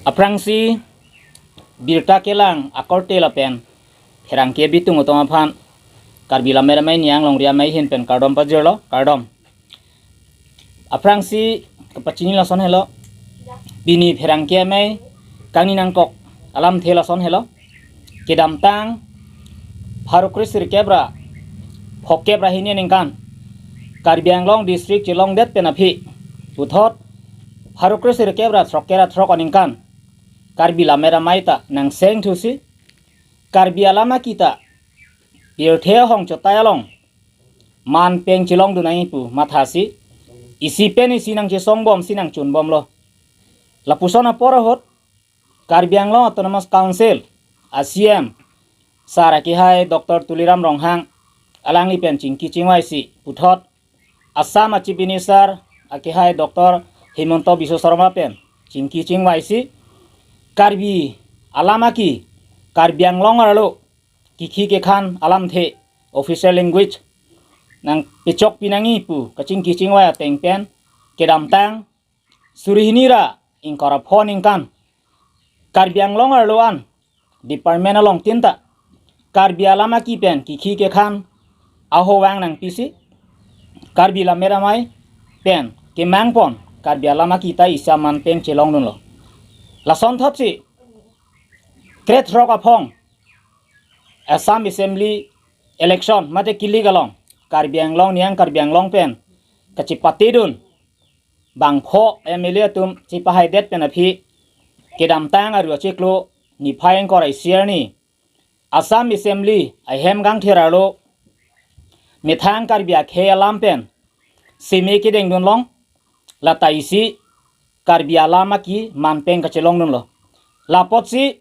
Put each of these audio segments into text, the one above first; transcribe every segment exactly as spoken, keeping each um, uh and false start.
Aphrangsi birta kelang akorte lapen pherangke bitung atum aphan Karbi Lammet Amei Niyang Longri Amei ahin pen kardom pajirlo, kardom. Aphrangsi kapachini lason helo, pini pherangke amei kangni nangkok alamthe lason helo. Kedamtang pharo kre sirkep ra phokep ra hini aningkan Karbi Anglong district chelongdet pen aphi puthot pharo kre sirkep ra throkkep ra throk aningkan Karbi Lammet Amei ta nangseng thusi Karbi alam aki ta pirthe ahong chotai along manpeng chelongdun nangji pu mathasi isi pen isi nangchesongbomsi nangchunbomlo. Lapuson apor ahut Karbi Anglong Autonomous Council a C M sar akehai Doctor Tuliram Ronghang alangli pen chingki chingvaisi puthot Assam a Chief Minister akehai Doctor Himanta Biswa Sarma pen chingki chingvaisi Karbi alam aki Karbi Anglong arlo kikhi kekhan alamthe official language nangpechokpi nangji pu kachingki chingvai ateng pen kedamtang suri hini ra ingkoi ra pho aningkan Karbi Anglong arlo an department along tinta Karbi alam aki pen kikhi kekhan aho vang nangpisi Karbi Lammet Amei pen kemangpon Karbi alam aki ta isi manpeng chelongdunlo. Lasonthotsi krethrok aphong Assam Assembly election mate kilik along Karbi Anglong, Niyang Karbi Anglong pen kachepatedun bangpho M L A atum chepahaidet pen aphi kedamtang aru achiklo niphai ingkoi ra isi arni Assam Assembly ahem kangthir arlo methang Karbi akhei alam pen seme kedengdunlong, lata isi Karbi alam aki manpeng kachelongdunlo. Lapotsi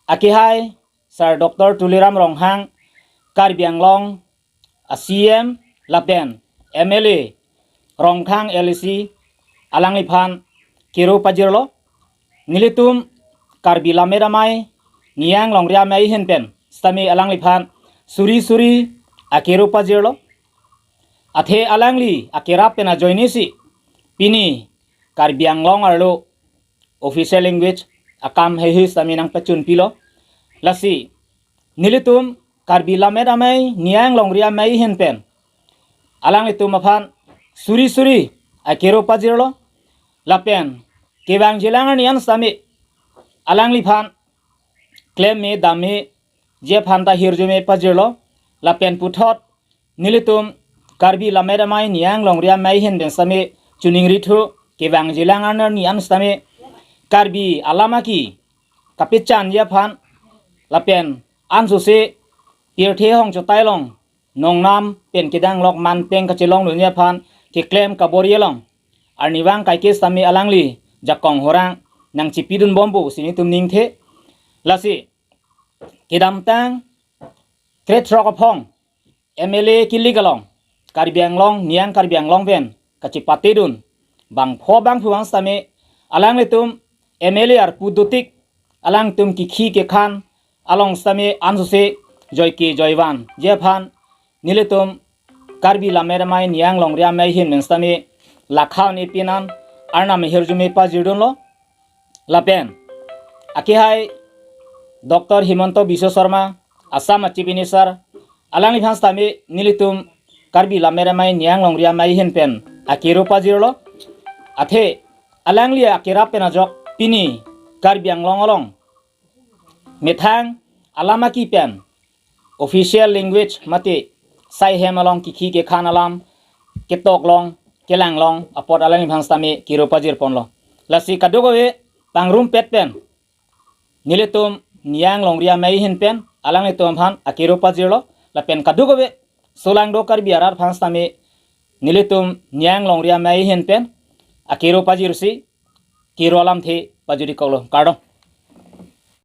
akehai Sir Doctor Tuliram Ronghang Karbi Anglong a C M lapen M L A Rongkhang L A C alangliphan kero pajirlo. Nelitum Karbi Lammet Amei Niyang Longri Amei ahin pen sitame alangliphan suri suri akero pajirlo. Athe alangli akerap pen ajoinesi pini Karbi Anglong arlo official language akam haihui sitame nangpachunpilo. Lasi nelitum Karbi Lammet Amei Niyang Longri Amei ahin pen alanglitum aphan suri suri akero pajirlo. Lapen kevangjilang arni an sitame alangliphan klem me dam meji aphan ta hirjume pajirlo. Lapen puthot nelitum Karbi Lammet Amei Niyang Longri Amei ahin pen sitame choningrithu, kevangjilang arni an sitame Karbi alam aki kapechanji aphan lapen ansose pirthe ahong chotai along nongnam pen kedanglok manpeng kachelongdunji aphan keklem kabor-i along arnivang kaike sitame alangli jakong horang nangchipidunbompo pusi nelitum ningthe. Lasi kedamtang krethrok aphong M L A kilik along Karbi Anglong, Niyang Karbi Anglong pen kachepatedun bangpho bangphu vang sitame alanglitum M L A arpu dotik alangtum kikhi kekhan along sitame ansose joike joivanji aphan nelitum Karbi Lammet Amei Niyang Longri Amei ahin pen sitame lakha un-e pinan arnam hirjume pajirdunlo. Lapen akehai Doctor Himanta Biswa Sarma, Assam a Chief Minister, alangliphan sitame nelitum Karbi Lammet Amei Niyang Longri Amei ahin pen akero pajirlo. Athe alangli akerap pen ajok pini Karbi Anglong along methang alam aki pen official language mate saihem along kikhi kekhan alam ketoklong kelanglong apot alangliphan sitame kero pajirponlo. Lasi kadokave pangrumpet pen nelitum Niyang Longri Amei ahin pen alanglitum aphan akero pajirlo. Lapen kadokave solangdo Karbi arat aphan sitame nelitum Niyang Longri Amei ahin pen akero pajirsi kero alamthe pajudikoklo. Kardom.